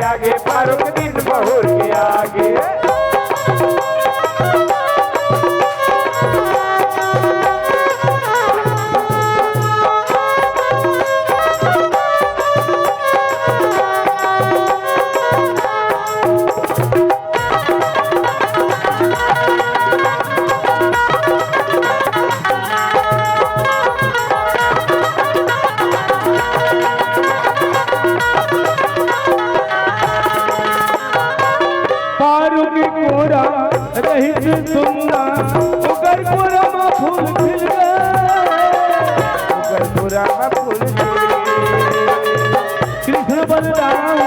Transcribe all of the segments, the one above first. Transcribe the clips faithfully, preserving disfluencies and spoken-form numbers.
आगे पारो के दिन बहुर के आगे। पारू के कोरा रहिस सुन्ना, ओकर कोरा म फूल खिल गे, ओकर कोरा म फूल खिल गे। कृष्ण बलराम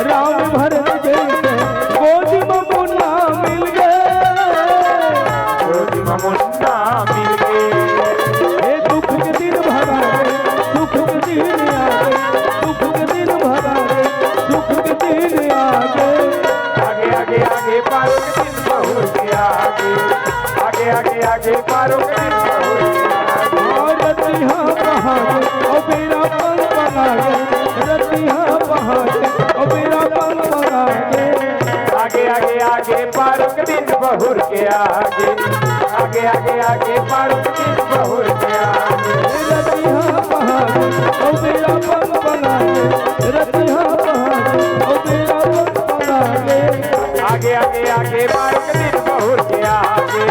राम भरत जैसे गोदी म मुन्ना मिल गे, गोदी म मुन्ना मिल गे। हे दुख के दिन भगा दे, सुख के दिन आ गे, दुख के दिन भगा दे, सुख के दिन आ गे। आगे आगे आगे पारो के दिन बहुर के आगे, आगे आगे आगे पारो के दिन बहुर के आगे। और रतिहा पहाड़, ओ बेरा पंग पंग आ गे, रतिहा पहाड़, ओ बेरा पंग पंग आ गे। आगे आगे आगे पारो के दिन बहुर के आगे, आगे आगे आगे पारो के दिन बहुर के आगे। रतिहा पहाड़, ओ बेरा पंग पंग आ गे, रतिहा पहाड़, ओ बेरा पंग पंग आ गे। आगे आगे आगे पारो के दिन बहुर के आगे,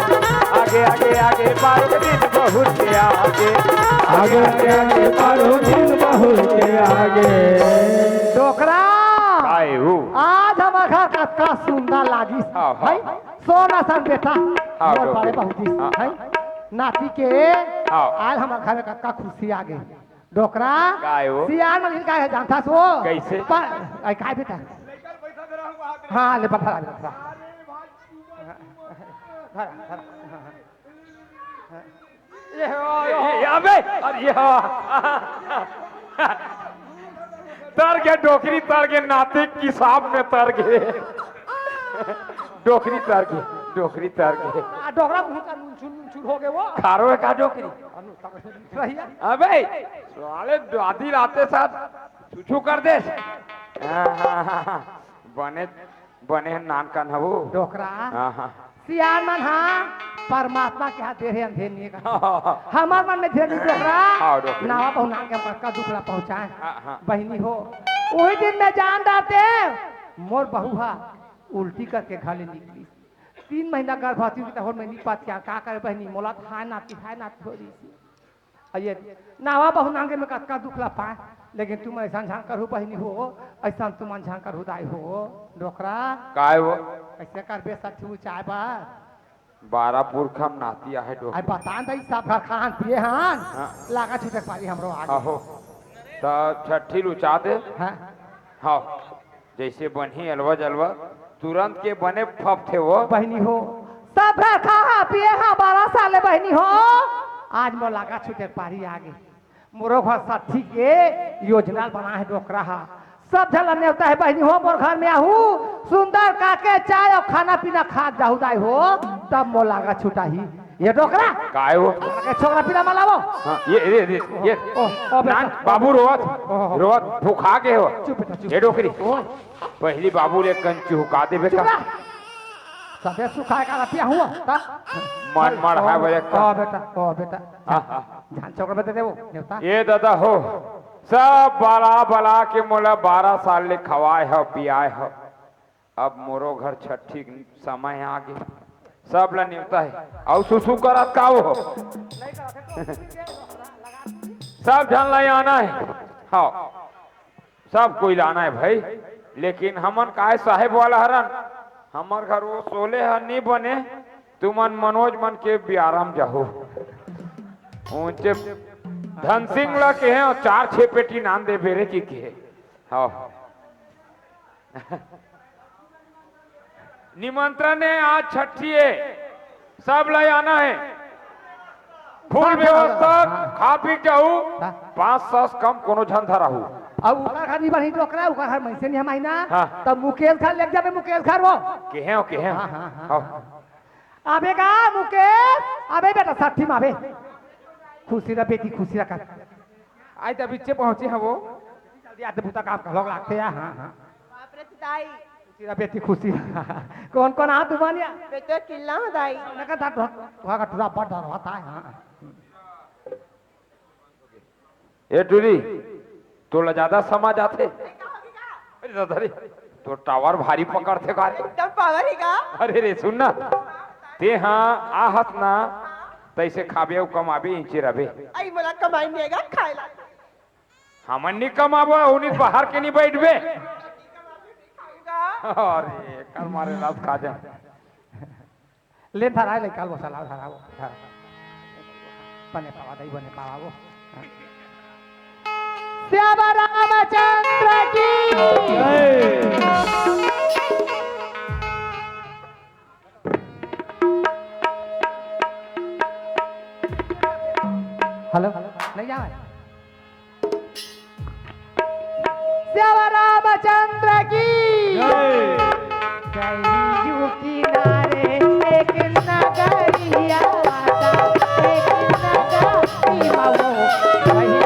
आगे आगे आगे पारो के दिन बहुर के आगे। आगे आगे आगे पारो दिन बहुर के आगे। डोकरा, काय हो? आज हमर घर कतका सुंदर लागिस। हाँ, हाँ। है? सोना सन बेटा, हाँ, मोर डोकरी। बड़े बहुती, हाँ। है? नाती के हाँ। आज हमर घर में कतका खुशी आ गे। डोकरा, काय हो? सियान मन का है जानथस वो? कैसे? पर, आई काय बेटा? हाँ, ले बता, बता। धरा, धरा। ये हो, ये, ये, अबे, अरे ये हो। तर गे डोकरी, तर गे नाती के हिसाब में तर गे। डोकरी तर गे, डोकरी तर गे। आ, डोकरा मुंह का नुनछुर, नुनछुर हो गे वो। खारो है का डोकरी? रहिया। अबे, साले आधी राते साथ छू छू कर दे। हाँ, हाँ, हाँ, हाँ। बने बने हन नान कन हवो। डोकरा। हाँ, हाँ। सियान मन हा परमात्मा के हाथ दे हे अंधेर नहीं का। हमर मन में धेर नहीं डोकरा। हाँ, डोकरा। नावा बहू नान के हम कतका दुख ला पहुँचाए। हाँ, हाँ। बहिनी हो, वही दिन में जान डारते, मोर बहू हा उल्टी करके घर ले निकली। तीन महीना गर्भवती होती त होर में नहीं पाती, का करे बहिनी, मोला त हाय नाती, हाय नाती हो रही थी। अये, नावा बहू नान के में कतका दुख ला पाए, लेकिन तुमन अइसन झन करहू बहिनी हो, अइसन तुमन झन करहू दाई हो, डोकरा। काय वो? अइसे करबे सच्ची ऊंचाई बार। बारह पुरखा म नाती आहे डोकरा। अरे बता न दाई, सब घर खान पिए हन। हाँ। लागा छूटे पारी हमरो आगे। आहो। त छट्ठी ल उचा दे। हाँ। हाँ। जइसे बनही अलवा जलवा, तुरंत के बने फपथे वो। बहिनी हो, सब घर खा हा, पिए हा, बारह साल ले बहिनी हो। आज मोर लागा छूटे पारी आगे। मोरो घर सट्ठी के योजना बनाए हे डोकरा हा। सब झन ला नेवता हे बहिनी हो, मोर घर में आहू। सुंदर काके चाय अउ खाना पीना खा जाहू दाई हो, तब मोर लागा छुटाही। ये डोकरा। काय वो? के छोकरा पीला मला वो। हाँ, ये, ये, ये, ये। ओ, ओ, बेटा। नान, बाबू रोवत, ओ, ओ। रोवत, भूखा के हो। चुप बेटा, चुप। ये डोकरी। ओ। पहिली बाबू ले कन चुहका दे बेटा। चुप रह। सबे सुखाए का रतिया हुआ, ता? मन मड़हा बजे का। ओ बेटा, ओ बेटा। हाँ, हाँ। ध्यान चौक में दे दे वो, देवता। ये दादा हो, सब बला बला के मोला बारह साल ले खवाए हो, पियाए हो। अब मोरो घर छट्ठी समय आ गे, सब ला नेवता हे। अउ सुसु करत का हो? सब झन ला आना हे। हाँ, सब कोई ला आना हे भाई, लेकिन हमन काय साहेब वाला हरन, हमर घर वो सोले ह नी बने, तुमन मनोज मन के बियारा म जाहू। उनचे धन सिंह ला केहे, चार छे पेटी नान दे बेरे की केहे। हाँ। निमंत्रण हे, आज छट्ठी हे, सब ला आना हे। फुल सब व्यवस्था, हाँ। खा पी के जाहू, हाँ। पाँच सौ से कम कोनो झन धराहू। अब ओकर घर नहीं बनी डोकरा, ओकर घर मइसे नहीं हमाई ना। हाँ। तब मुकेश घर लेके जाबे, मुकेश घर वो। केहे हो, केहे हो। हाँ, हाँ, हाँ, हाँ। अबे गा मुकेश, अबे बेटा सट्ठी म आबे। खुशी रह बेटी, खुशी रह कर। आज त बिच्चे पहुंचे हवो। जल्दी आते, बुता काम का लोग लागते हैं, हाँ, हाँ। बाप रे, तू दाई। खुशी रह बेटी, खुशी रह। कौन कौन हाथ उबानिया? बेटा किल्ला हो दाई। नका दा तुहा का टुरा बड़ डर होता है, हाँ। ए टुरी, तोला ज्यादा समझ आथे? अरे दादा रे, तोर टावर भारी पकड़थे का रे? एकदम पावर हे का? अरे रे, सुन ना, तेहा आहस ना, तइसे खाबे अउ कमाबे, इंचे रबे। आई मोला कमाई नइ हे गा, खाए ला। हमन नइ कमाबो, उनी बाहर के नइ बइठबे। अरे, कर मारे लात खा जा। ले धरा, ले काल बसा, ला धरा वो, धरा। बने पावा दई, बने पावा वो। श्याम रामचंद्र की। जय। हेलो, नहीं जावे। श्याम रामचंद्र की। जय। सरयू किनारे एक नगरिया वाता, एक नगरी मवो, वही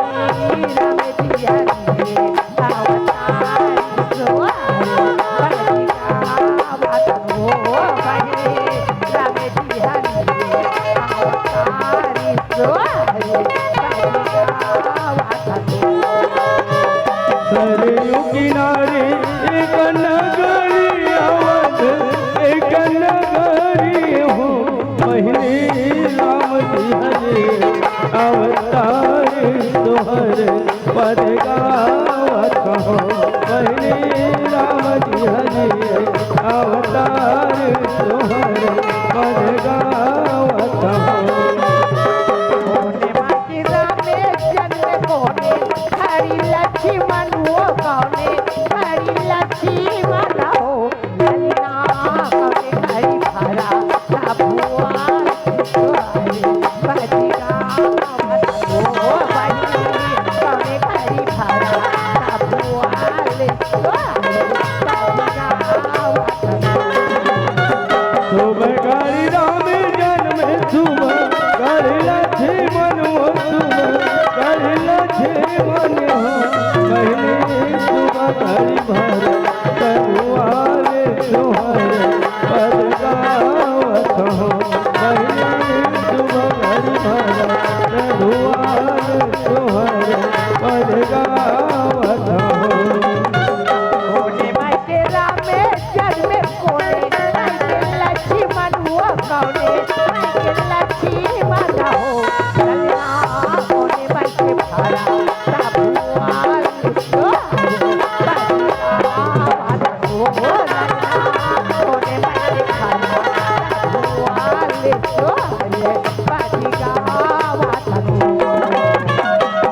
राम जी हरि अवतार सो हरि, बलिया वाता हो, वही राम जी हरि अवतार सो हरि, बलिया वाता हो। सरयू किनारे एक नगरी अवध, एक नगरी हो, बहिनी राम जी हरि अवतार तोहर पद गावत हो, बहिनी राम जी हरि अवतार तोहर पद गावत हो। कोने माँ के रामे जन्म कोने, हरि लक्ष्मण वो कौने, हरि लक्ष्मण हो, ललना कौने, हरि भरा, प्रभु आशीष हरि, बजरा मत हो, बहिनी कौने, हरि भरा, प्रभु आशीष हरि, बजरा मत हो। शुभ करि राम जन्म शुभ, करि लक्ष्मण वो शुभ, करि लक्ष्मण हो। बहिनी शुभ करि भर तरुआल सोहर पद गावत हो। बहिनी शुभ करि भर तरुआल सोहर पद गावत हो। कोने माई के रामे जन्म कोने, माई के लक्ष्मण वो कौने, माई के लक्ष्मण हो, ललना कोने माई के भरा, प्रभु आल सो हरि, बलिया वाता हो, ललना कोने माई के भरा, प्रभु आल सो हरि, बलिया वाता हो।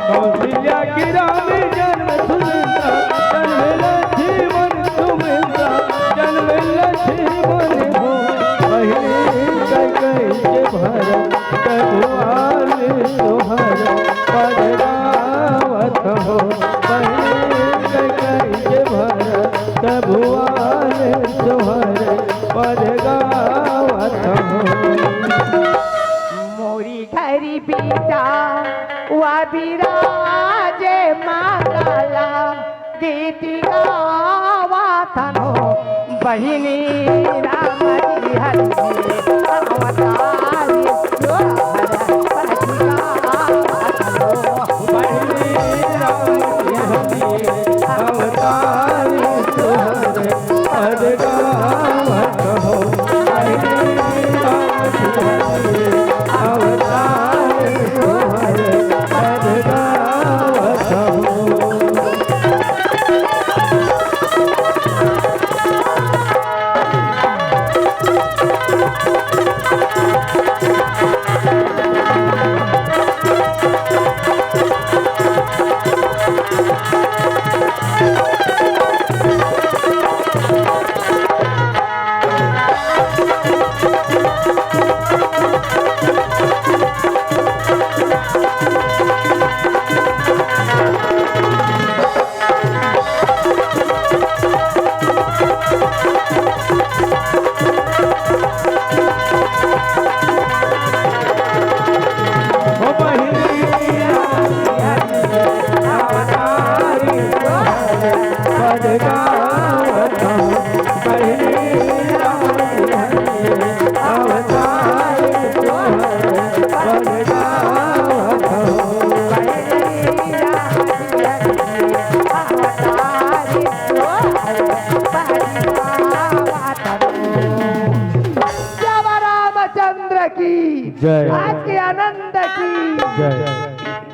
कौशल्या के राम जन्म सुमिंद्रा, जन्म लक्ष्मण सुमिंद्रा, जन्म लक्ष्मण हो। बहिनी कैकई के भरत तरुआल सोहर पद गावत हो। बहिनी कैकई के भरत तरुआल सोहर पद गावत हो। मोरी घरी बीता वा बिराजे मांगला, गीत गावत हो। बहिनी राम जी हरि अवतार सोहर पद गावत हो। बहिनी राम जी हरि अवतार सोहर पद गावत हो। अवतार सोहर पद गावत हो। की, जय। आज के आनंद की। जय।